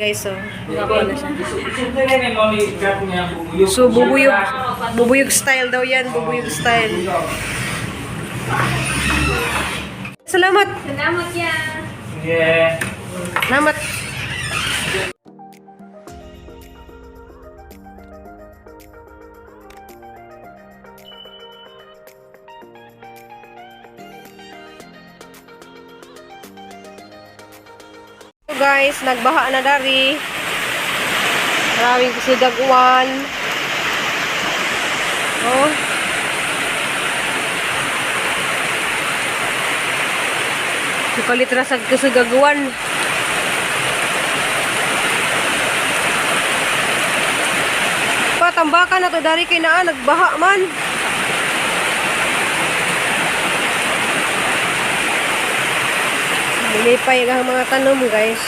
Guys, so gwapo na siya. Simple na yung mommy cut niya, bubuyog. So bubuyog, bubuyog style daw yan, bubuyog style. Salamat. Salamat ya. Yeah. Salamat. So guys, nagbaha na dari. Maraming kusudaguan. Oh. Sukalit ra sa kusugaguan. Patambakan na to dari kay naa nagbaha man. Lilipay ang mga tanom, guys.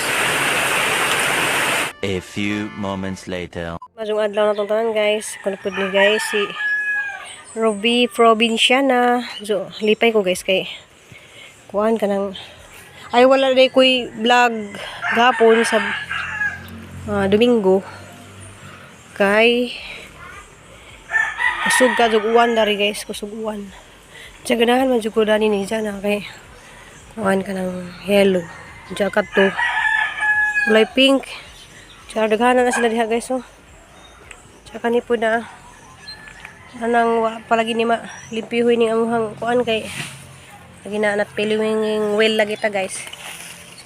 A few moments later. Majong adlaw na tong tanan, guys. Kunupod ni guys si Ruby Provinciana. So, lipay ko, guys, kay kuan ka ng ay wala day ko'y vlog gapon sa Domingo kay kusog ka jug uwan dari, guys, kusog uwan. Diya ganahan man jug ko dani ni dyan na kay kuan ka ng yellow. Diya ka to kulay pink. Diya daghanan na sila diha, guys, oh. Tsaka ni po na anang wa palagi ni ma limpihoy ning amuhang kuan kay lagi na anat piliwing well lagi ta, guys.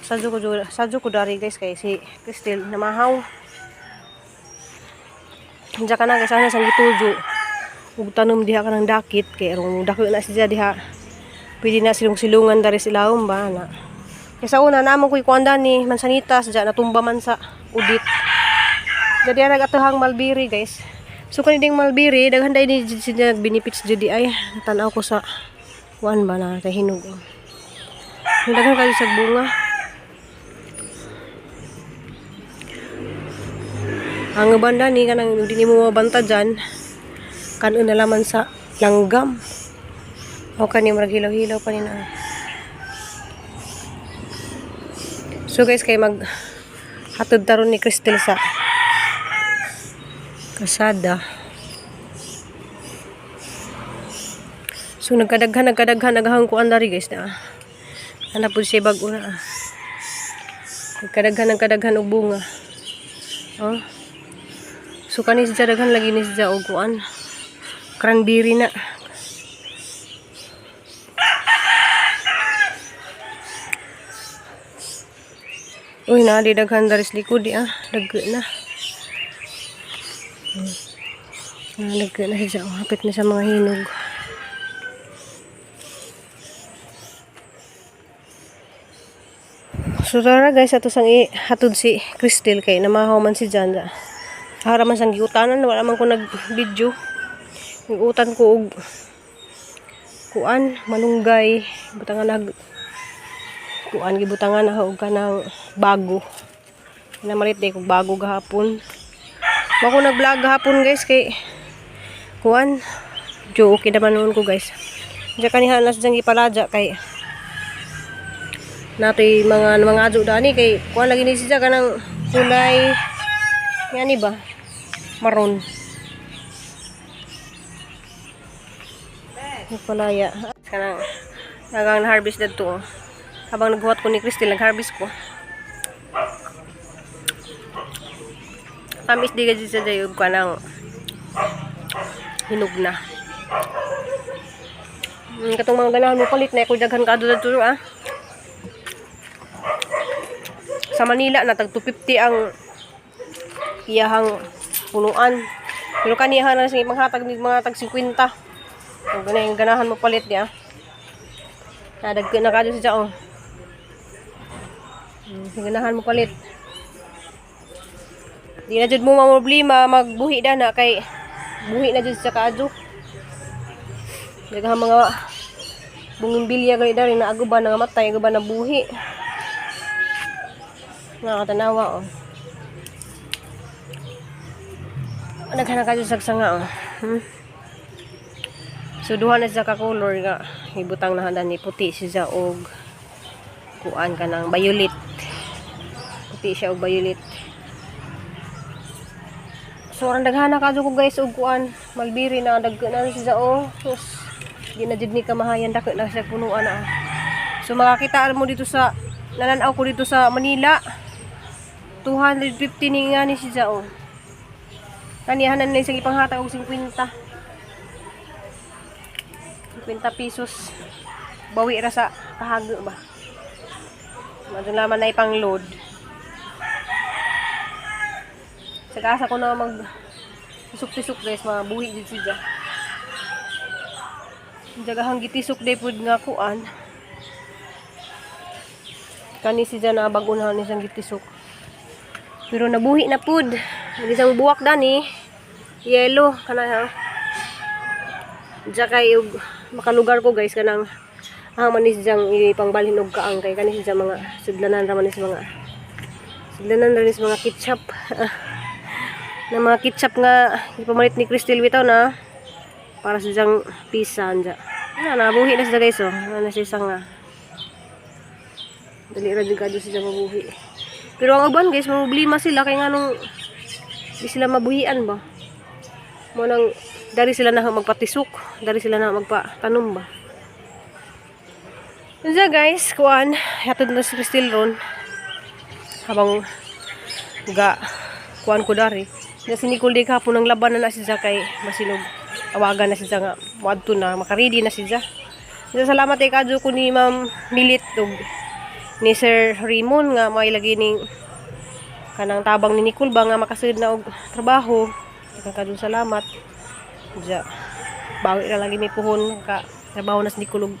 So, sadyo ko dari, guys, kay si Cristel namahaw. Diya ka na guys, ana sang gitujo. Ug tanom diha ka ng dakit kay aron dako na siya diha. Pwede na silong silungan dari silawom ba na. Kay sa una namo ko'y kuan ni mansanitas diya natumba man sa udit. Jadi ang nagatuhang mulberry, guys. So kani ding mulberry daghan day ni jud siya benefits jud di ay tan-aw ko sa kuan ba na kay hinog. Oh. Daghan kayo sa bunga. Ang banda ni kanang di nimo mabanta dyan kanon na laman sa langgam. O kani murag hilaw-hilaw pa ni na. So guys, kay mag hatod taron ni Crystal sa kasada. So nagkadaghan nagkadaghan naghang kuan dari, guys, na. Ana pud siya bag-o na. Ah. Nagkadaghan nagkadaghan og bunga. Oh. So kani siya daghan lagi ni siya og kuan. Cranberry na. Uy, na di daghan dari sa likod di ah. Dagko na. Nalagyan na siya. Oh, hapit na sa mga hinog. So tara guys, ato sang ihatod si Cristel kay namahaw man si Jan. Hara man sang giutanan, wala man ko nag-video. Utan ko og kuan, malunggay, butangan nag kuan gibutangan na og kanang bago. Namalit day kog bago gahapon. Wa ko nag-vlog gahapon, guys, kay kuan jo okay naman noon ko, guys. Diya kanihan nas diyang gipaladya kay natoy mga mga adyo dani kay kuan lagi ni siya kanang kulay ngani ba maroon. Palaya kanang nagang harvest dadto, oh. Habang naghuwat ko ni Cristel, nag-harvest ko. Tamis di gajud sa dayog kanang hinog na. Katong mga ganahan mo palit na ako daghan ka dadto ah. Sa Manila na tag 250 ang iyahang punuan. Pero kaniya na sa panghatag ni mga tag 50. Ang ganay ganahan mo palit niya. Nadagko na kadto siya, oh. Ganahan mo palit. Di na jud mo mamroblema magbuhi na na kay buhi na jud sa kaadyo. Daghang mga bungimbilya gani dari na aguba na matay, aguba na buhi. Nakatanawa, oh. Naghanap ka sa sanga, oh. So duha na siya ka color nga ibutang na handa ni puti siya og kuan ka ng violet. Puti siya og violet. So ang daghana kadto ko guys og kuan, malbiri na dagko na siya oh. Sus, di na jud ni kamahayan, dako na siya punuan na. So makakita mo dito sa nananaw ko dito sa Manila. 250 ni nga ni siya oh. Kanihanan na isang ipanghatag og 50. 50 pesos. Bawi ra sa kahago ba. Madun naman na ipang load. Sag-asa ko na mag tisok-tisok guys, mga buhi dito siya. Jagahang gitisok day pud nga kuan. Kani siya na bagunhan ni siyang gitisok. Pero nabuhi na pud. Ang isang buwak dani, yellow kana ha. Diya kay og makalugar ko guys kanang ang manis diyang ipangbalhin og kaang kay kani siya mga sudlanan ra man is mga sudlanan ra is mga ketchup na mga ketchup nga ipamalit ni Crystal bitaw na para sa diyang pizza anja. Na nabuhi na siya guys oh. Na siya isang nga. Dali ra jud kadto siya mabuhi. Pero ang uban guys, problema sila kay nganong di sila mabuhian ba. Mo nang dari sila na magpatisok, dari sila na magpatanom ba. Unsa guys, kuan, hatod na si Crystal ron. Habang ga kuan ko dari. Na si Nicole di kahapon ng laban na na siya kay masinog awagan na siya nga moadto na makaready na siya. Unsa, salamat kay kadyo ko ni Ma'am Milit ug ni Sir Raymond nga may lagi ning kanang tabang ni Nicole ba nga makasud na og trabaho. Daghang kadyo salamat. Diya, bawi ra lagi may puhon ka trabaho na si Nicole og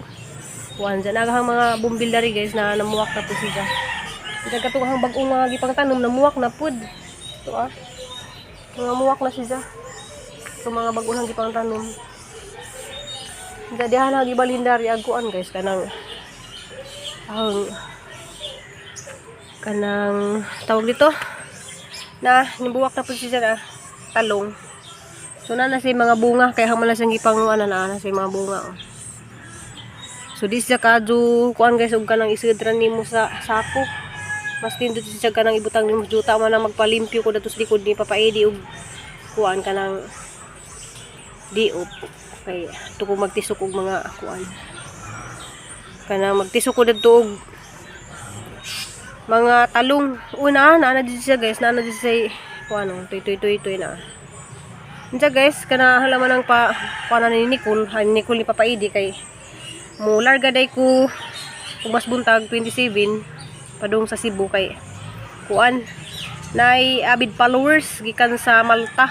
kuan dyan. Nagahang mga bumbil dari guys na namuwak na po siya. Ito katong ang bagong mga gipangtanom namuwak na pud. Ito ah. Mga muwak na siya. Ito mga bagong gipangtanom. Dadihan na gibalhin dari ag kuan guys kanang ang kanang tawag dito na nibuwak na po siya na talong. So na na siya mga bunga kaya hangman na siyang gipang ano na na siya mga bunga. Oh. So di siya kadyo kuan guys og kanang isidra nimo sa sako. Mas nindot siya kanang ibutang nimo sa juta man ang magpalimpyo ko dato sa likod ni Papa Eddie og kuan kanang diop kay tuko magtisok og mga kuan. Kanang magtisok ko dadto og mga talong. Una na na dito siya guys, na na dito siya kuan oh, tuy tuy tuy tuy na. Unsa guys, kana halaman ang pa kuan ni Nicole, ay Nicole ni Papa Eddie kay mo larga day ko ug mas buntag 27 padung sa Cebu kay kuan nay avid followers gikan sa Malta.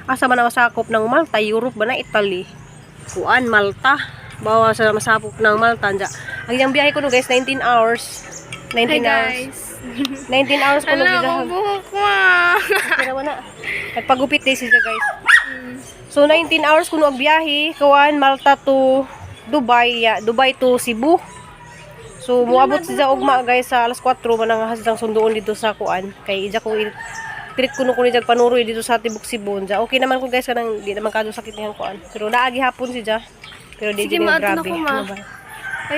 Asa man ang masakop ng Malta, Europe ba na Italy? Kuan Malta. Bawa sa masakop ng Malta anja. Ang iyang biyahe ko no guys 19 hours. 19 Hi hours. guys. 19 hours ko Ano, no akong gidahan. buhok mo ah. Pero wala. Nagpagupit day siya guys. So 19 hours kuno ang biyahe, kuan Malta to Dubai, ya, Dubai to Cebu. So moabot siya ugma guys sa alas 4 man ang hasdang sunduon dito sa kuan kay ija ko treat kuno ko ni jag panuroy dito sa Tibok Cebu. Unja okay naman ko guys kanang di naman kadto sakit niyang kuan. Pero naagi hapon siya. Pero di Sige, jud maadto na grabe. ko, ma. Ano ba?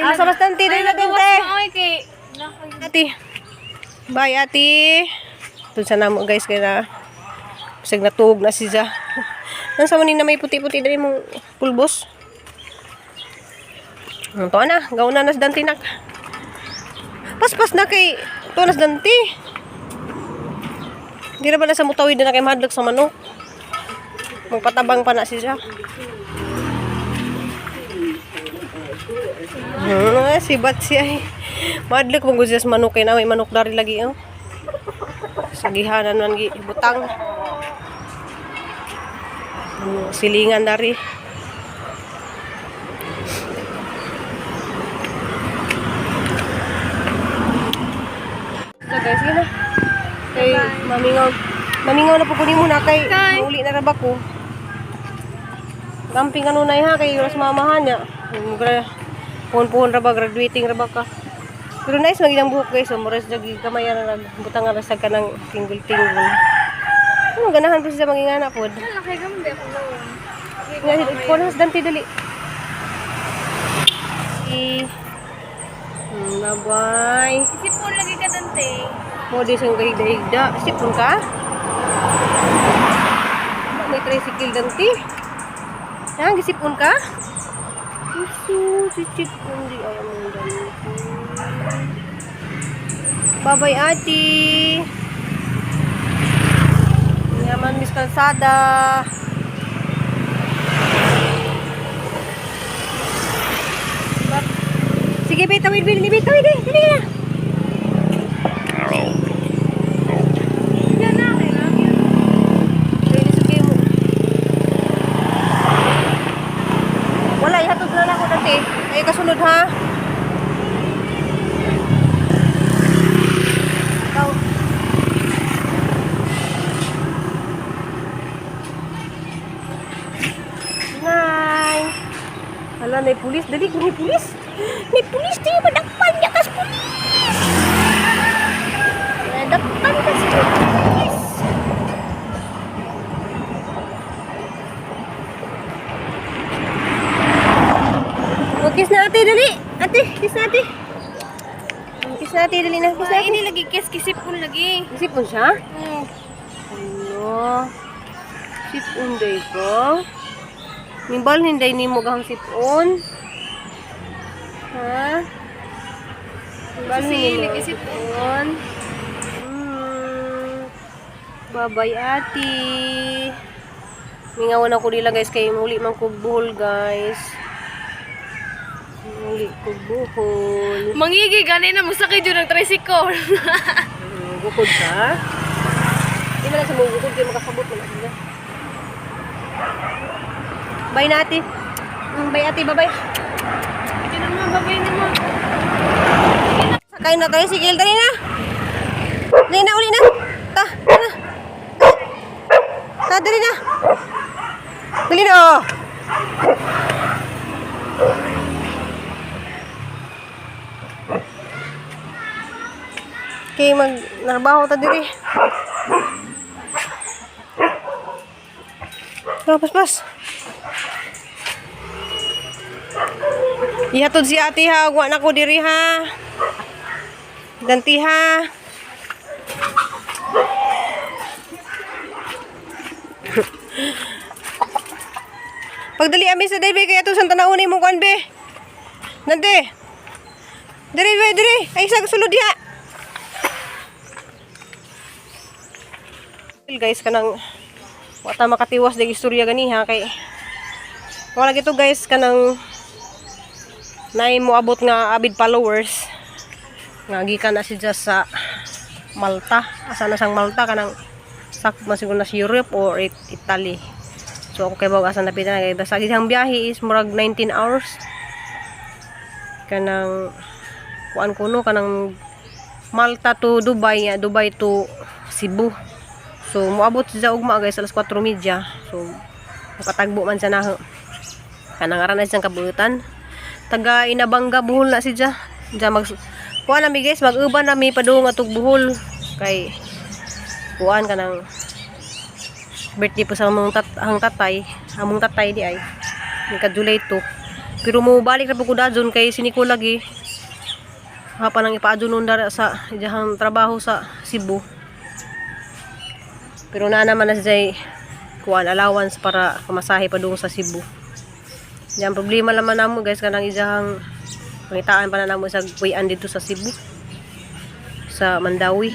Ah, sa bastante dili na Nagawas tinte. na, oy, kay... Ate. Bye, ate. Doon sa namo, guys, kaya na bisag natuog na siya. Nang sa maning na may puti-puti dali mong pulbos. Ang to na, gauna na si Dante nak. Paspas na kay to na si Dante. Di ra ba na sa mutawid na kay mahadlok sa manok. Magpatabang pa na siya. Si Batsi ay. Madlok mong siya sa manok kay na may manok dari lagi oh. Sagihanan man gi butang. Ano, silingan dari. So guys, sige na. Kay mamingaw. Mamingaw na po kunin mo na kay Bye. mauli na ra ba ko. Camping ka nunay ha kay oras mamahan niya. Puhon-puhon ra ba graduating ra ba ka. Pero nice maging ang buhok guys. So, mores jag gamay ra nag butang ra sa kanang tinggol-tinggol. Ano ganahan po siya mangingana pod. Wala, kay gambe ako lawon. Nga ko na dante dali. Eh. Bye-bye. Isipon lagi ka, Dante. Mo di siyang kahigda-higda. Sipon ka? tricycle danti. Ha, gisipon ka? Gusto, sisipon di ay among danti. Bye-bye, ate. Yaman, Miss Calzada. Sige, be, tawid, be, be, tawid, eh. Dali na. Yan na, kailangan. Dali, sige mo. Wala, ihatod na lang ako dati. Ay, kasunod ha. Ikaw. Nay. Hala, may pulis. Dali, may pulis. May pulis. Di, madakpan niya kas pulis. Madakpan kas pulis. O, kiss na ate, dali. Ate, kiss na ate. Kiss na ate, dali na. Kiss na Ay, ate. ini lagi kiss, kisipon lagi. Isipon siya? Hmm. Ano? Sipon day ko. Nimbal hinday nimo gahang sipon. Ha? Nimbal Kasi nimo lagi sipon. Bye-bye ate. Mingawan ako nila guys kay muli man ko buhol guys. Muli ko buhol. Mangigi, gani na, masakit yun ang tricycle. Bukod ka? Di man lang sa mga bukod, kaya makasabot man sila. Bye na ate. Bye ate, bye-bye. Ito naman, babay naman. Sakay na tayo, sige, dali na. Dali na, uli na. Ta, dali na. Ta, dali na. Dali na, oh. Okay, mag narbaho ta diri. Oh, pas, pas. Ihatod si ate ha, wa na ko diri ha. Ganti ha. Pagdali ami sa daybe kay ato sa tanawon nimo kuan be. Nante. Diri be diri, ay sa sulod diha. Guys kanang wa ta makatiwas dag istorya ganiha kay wala gito guys kanang nay moabot nga avid followers nga gikan na siya sa Malta. Asa na sang Malta kanang sakop man siguro na sa Europe or Italy. So ako kay bawag asa napita na kay basta gihang biyahe is murag 19 hours. Kanang kuan kuno kanang Malta to Dubai, ya, Dubai to Cebu. So moabot siya ugma guys alas 4:30. So makatagbo man siya na kanang aran na siyang kabuutan. Taga Inabanga Bohol na siya. Diya mag kuan nami guys, mag-uban nami padung atog Bohol kay kuan kanang birthday po sa among ang tatay, among tatay di ay nagka July 2. Pero mo balik na po ko dadyon kay siniko lagi. Hapa nang ipaadyo nun dara sa iyahang trabaho sa Cebu. Pero naa naman na siya kuan allowance para pamasahe padung sa Cebu. Yan, problema naman namo guys kanang isang pangitaan pa na namo sa kuyan dito sa Cebu sa Mandawi.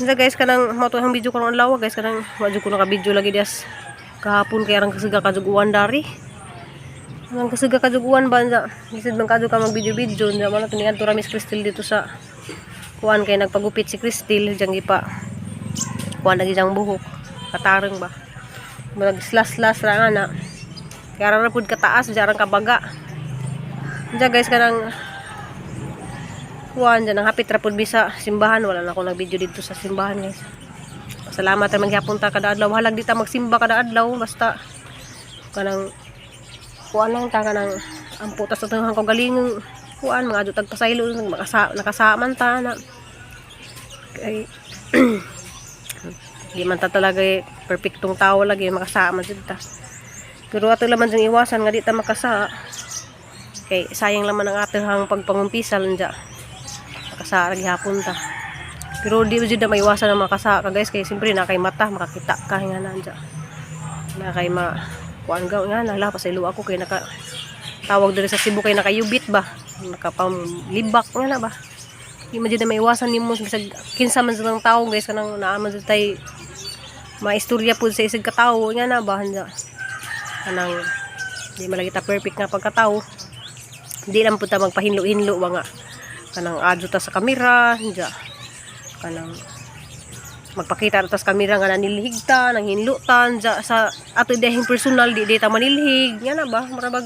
Hindi guys kanang mao to ang video karon adlaw guys kanang wa jud ko naka video lagi dias kahapon kay arang kasiga kajuguan dari. Arang kasiga kajuguan ba nza. Lisod man kadto ka mag video video nza man to niadto ra Miss Crystal dito sa kuan kay nagpagupit si Crystal diyang gipa kuan lagi diyang buhok katareng ba. Murag slas-slas ra nga na. Kaya ra pud kataas jarang kabaga. Diyan guys kanang kuan dyan ang hapit ra pud bisa simbahan wala na ako nag-video dito sa simbahan guys. Salamat ra maghapon ta kada adlaw. Halag di ta magsimba kada adlaw basta kanang kuan lang ta kanang ampo ta sa tunghang kaugalingong kuan mga adto tag pasaylo nakasaman ta na kay di man ta talaga eh, perfectong tao lagi makasama jud ta. Pero ato laman jung iwasan nga di ta makasa. Kay sayang laman ang ato hang pagpangumpisal anja. Makasa ra gihapon ta. Pero di jud na maiwasan ang makasa ka, guys, kay siyempre na kay mata makakita ka nga na dyan. Na kay ma kuan ga nga nala pasaylo ako kay naka tawag diri sa Cebu kay nakayubit ba, nakapamlibak nga na ba. Di man jud na maiwasan nimo bisag kinsa man sa tao, guys, kanang naa man jud tay maistorya pud sa isig ka tawo nga na ba handa. Kanang di man lagi ta perfect nga pagkatao. Di lang pud ta magpahinlo-hinlo ba nga kanang adyo ta sa kamera dya, kanang magpakita na ta sa kamera nga nanilhig ta, nanghinlo ta dya sa ato dihing personal di di ta manilhig nga na ba. Marabag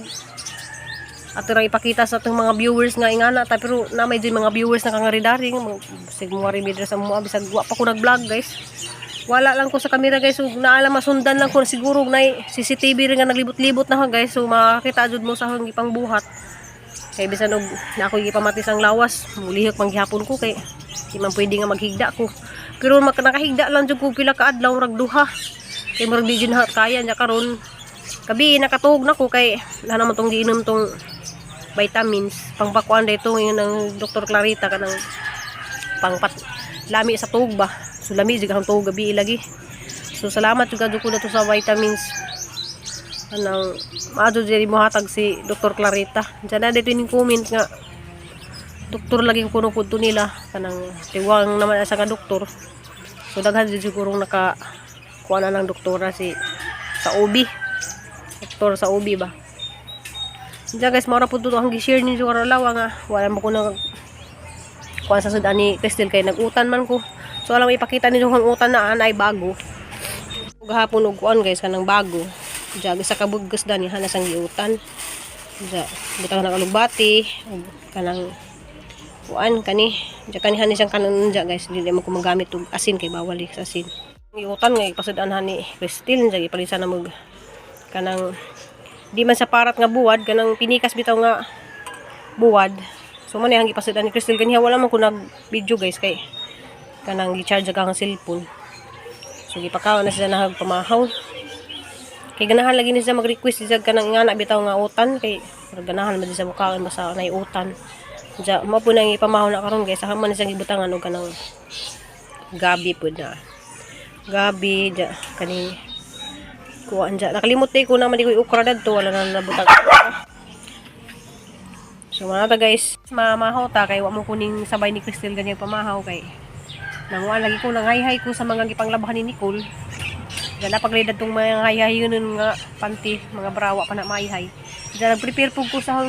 ato rang ipakita sa atong mga viewers nga ingana ta, pero na may mga viewers na kangaridaring sig mo rin sa mga bisag wa pa ko nag-vlog, guys. Wala lang ko sa kamera, guys, ug naala masundan lang ko siguro og nay CCTV rin nga naglibot-libot na ha, guys, so makakita jud mo sa akong ipangbuhat kay bisan og na ako gipamatis ang lawas, mulihok man gihapon ko kay di man pwede nga maghigda ko. Pero nakahigda lang jud ko pila ka adlaw, rag duha, kay murag di jud na kaya niya. Karon gabi nakatuog na ko kay na naman tong giinom tong vitamins pangpakuan dito ngayon ng Dr. Clarita, kanang pangpat lami sa tuog ba. So lami jud ang tuog gabi lagi. So salamat jud ko na to sa vitamins anang maadto diri mo hatag si Dr. Clarita. Diyan na dito yung comment nga doktor lagi ko kuno pud to nila, kanang tiwang naman asa nga doktor. So daghan jud siguro naka kuha na ng doktora si sa OB, doktor sa OB ba. Diyan, guys, mao ra pud to ang gi-share ninyo karon adlaw nga wala mo ko nag kuha sa sudan ni Crystal kay nag-utan man ko. So alam mo ipakita ninyo ang utan na anay bago. Gahapon og kuan, guys, kanang bago. Diyan sa kabugos dani hanas ang giutan. Diyan butang ng alugbati ug kanang kuan kani. Diyan kani hanis ang kanon diyan, guys. Dili mo ko magamit og asin kay bawal eh sa asin. Giutan nga ipasud-an hani Crystal diyan ipalisan na mag kanang di man sa parat nga buwad, kanang pinikas bitaw nga buwad. So man ang gipasud-an ni Crystal ganiha. Wala man ko nag video, guys, kay kanang gi-charge ang cellphone. So gipakaon na sila na pamahaw. Kay ganahan lagi ni siya mag-request siya kanang nga na bitaw nga utan kay murag ganahan man siya mukaon basta nay utan. Diya mao po nang ipamahaw na karon, guys. Sa man siyang gibutangan og kanang gabi pud na. Gabi diya kani kuan diya. Nakalimot day ko na man di ko okra dadto, wala na nabutang. So mga ta, guys, mamahaw ta kay wa mo kuning sabay ni Crystal ganyang pamahaw kay nanguan lagi ko, nangayhay ko sa mga gipanglabahan ni Nicole. Dala pag tong mga hayhay yun nga panty, mga brawa pa na mayhay. Diyan nag-prepare po ko sa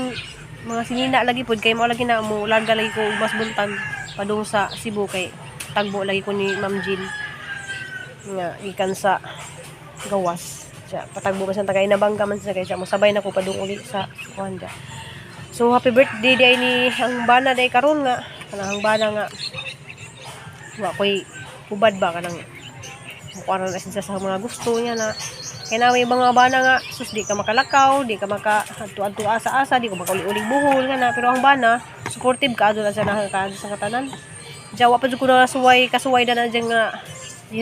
mga sinina lagi pod kay mo lagi na mo larga lagi ko mas buntan padung sa Cebu kay tagbo lagi ko ni Ma'am Jean nga ikan sa gawas. Siya, patagbo man sa tagay na bangga man siya kay siya mo sabay na ko padung uli sa kuan dya. So happy birthday day ni ang bana day karon nga kanang ang bana nga wa ko'y hubad ba, kanang mukha na siya sa mga gusto niya na kaya na may mga bana nga sus di ka makalakaw, di ka maka adto-adto asa-asa, di ka makauli-uling buhol nga na. Pero ang bana supportive ka na siya na ka sa katanan. Diya wa pa jud ko na suway kasuway na na dyan nga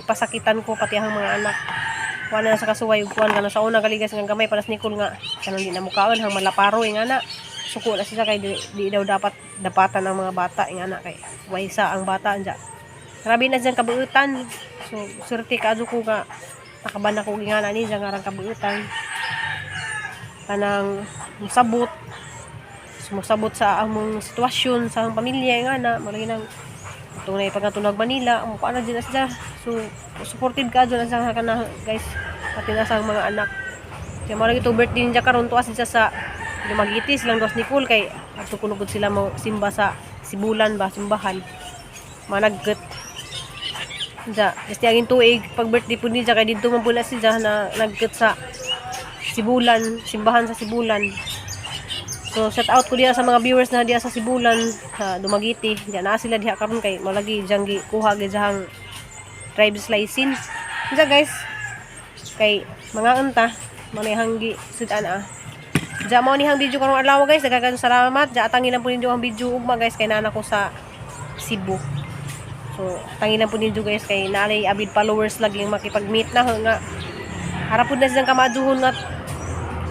pasakitan ko pati ang mga anak. Wala na sa kasuway ug kuan nga na sa una galigas nga gamay para sa Nicole nga kanang di na mukaon hang malaparo eh, nga na suko na siya kay di daw dapat dapatan ang mga bata nga na kay waysa ang bata diya. Grabe na siyang kabuutan. So swerte ka ko nga nakaban ako nga na ni siya nga rang kabuutan, kanang musabot, sumusabot sa among sitwasyon sa among pamilya nga na malagi nang tunay pagkatulog Manila ang mukha na din na siya. So supportive ka dyan sa kana, guys, pati na sa mga anak. Kaya mo lagi to birthday niya karon, tuwas siya sa Dumaguete silang dos Nicole kay adto kuno gud sila mo simba sa Sibulan ba, simbahan managget. Ja, kasi ang tuig pag birthday po niya kay didto man po na siya na nagket sa Sibulan, simbahan sa Sibulan. So shout out ko diya sa mga viewers na diya sa Sibulan, sa Dumaguete. Diya na sila diha karon kay malagi diyang gikuha gyud siyang driver's license. Diya, guys, kay mga anta manehang gi sudan ah. Diya mo ni hang video karong adlaw, guys. Daghang salamat. Diya atangin lang po ninyo ang video ugma, guys, kay nana ko sa Cebu. So, tangin lang po ninyo, guys, kay naanay avid followers lagi yung makipag-meet na nga. Harap po na silang kamaduhon nga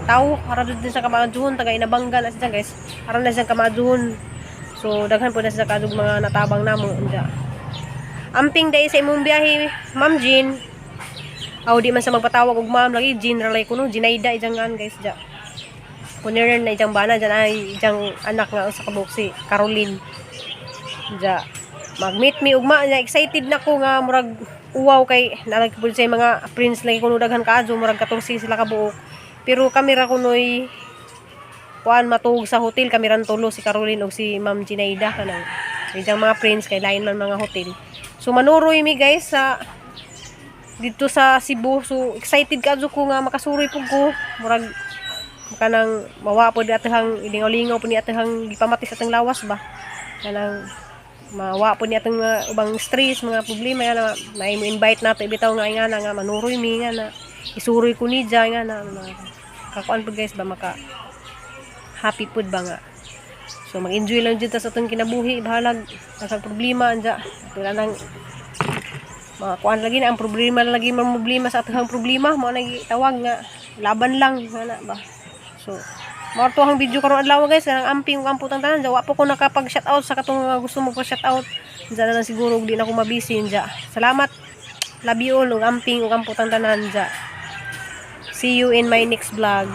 tao, harap din sa kamaduhon taga Inabangga na siya, guys. Harap na siyang kamaduhon. So, daghan po na siya kadug mga natabang namo diya. Amping dai sa imong biyahe, Ma'am Jean. Aw, di man sa magpatawag og ma'am lagi Jean ra lay kuno, Jinaida ijang an guys ja. Kuniran na ijang bana dyan ay ijang anak nga usa ka buok si Caroline. Ja. Mag-meet mi ugma niya, excited na ko nga murag uwaw kay nalag pud sa mga prince lagi kuno daghan kaadyo, murag 14 sila ka buok. Pero kami ra kunoy kuan matuog sa hotel, kami ran tulo si Caroline og si Ma'am Ginaida kanang ijang mga prince kay lain man mga hotel. So manuroy mi guys sa dito sa Cebu. So excited kaadyo ko nga makasuroy pug ko. Murag kanang mawa pod atahang ilingaw-lingaw po ni atahang gipamati sa atang lawas ba. Kanang mawa po ni atang mga ubang stress, mga problema yan na na mo invite nato ibitaw nga nga na nga manuroy mi nga na isuroy ko ni nga na kakuan po guys ba, maka happy pud ba nga. So mag-enjoy lang jud ta sa atong kinabuhi, bahalag sa problema anja. Wala nang mga kuan lagi na ang problema lagi man problema sa atong problema mo na tawag nga laban lang nga na ba. So mao to ang video karon adlaw guys, kanang amping ug amputang tanan. Wa po ko nakapag shout out sa katong mga gusto mo pa shout out. Diyan na lang siguro ug di na ko mabisi dya. Salamat. Love you all ug amping ug amputang tanan dya. See you in my next vlog.